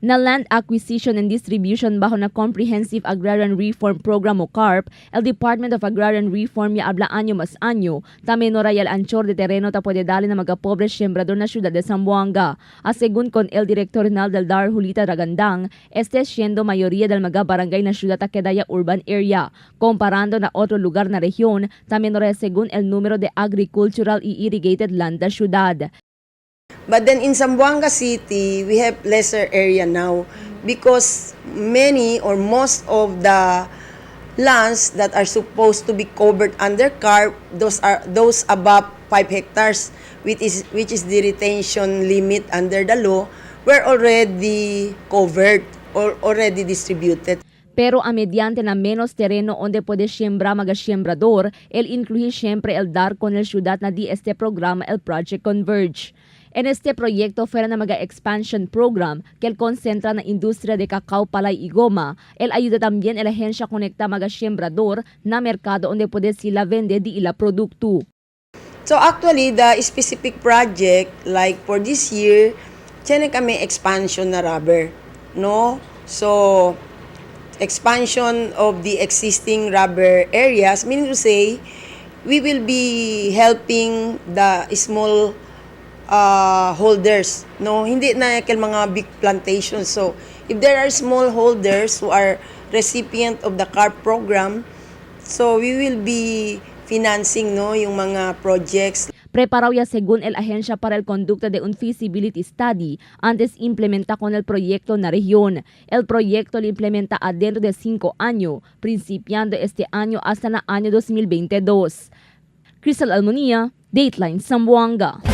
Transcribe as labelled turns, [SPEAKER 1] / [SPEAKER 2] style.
[SPEAKER 1] Na Land Acquisition and Distribution bajo na Comprehensive Agrarian Reform Program o CARP, el Department of Agrarian Reform ya habla año más año, también ora el anchor de terreno ta puede darle na mga pobre sembrador na ciudad de Zamboanga. A según con el director general del DAR, Julita Ragandang, este siendo mayoría del mga barangay na ciudad ta queda urban area. Comparando na otro lugar na región, también ora según el número de agricultural y irrigated land da ciudad.
[SPEAKER 2] But then in Zamboanga City, we have lesser area now because many or most of the lands that are supposed to be covered under CARP, those are those above 5 hectares, which is the retention limit under the law, were already covered or already distributed.
[SPEAKER 1] Pero a mediante na menos terreno onde puede sembrar mga sembrador, el incluye siempre el dar con el ciudad na di este programa, el Project Converge. En este proyecto fuera na mga expansion program que el concentra na industria de cacao, palay y goma. El ayuda también el agencia conecta mga sembrador na mercado onde puede sila vende di ila producto.
[SPEAKER 2] So actually, the specific project, like for this year, tiene kami expansion na rubber, no? So, expansion of the existing rubber areas, meaning to say, we will be helping the small holders, no? Hindi na kel mga big plantations. So, if there are small holders who are recipient of the CARP program, so we will be financing, no, yung mga projects.
[SPEAKER 1] Preparado ya según el agencia para el conducto de un feasibility study antes implementa con el proyecto na región. El proyecto lo implementa adentro de 5 años, principiando este año hasta el año 2022. Crystal Almonia, Dateline Zamboanga.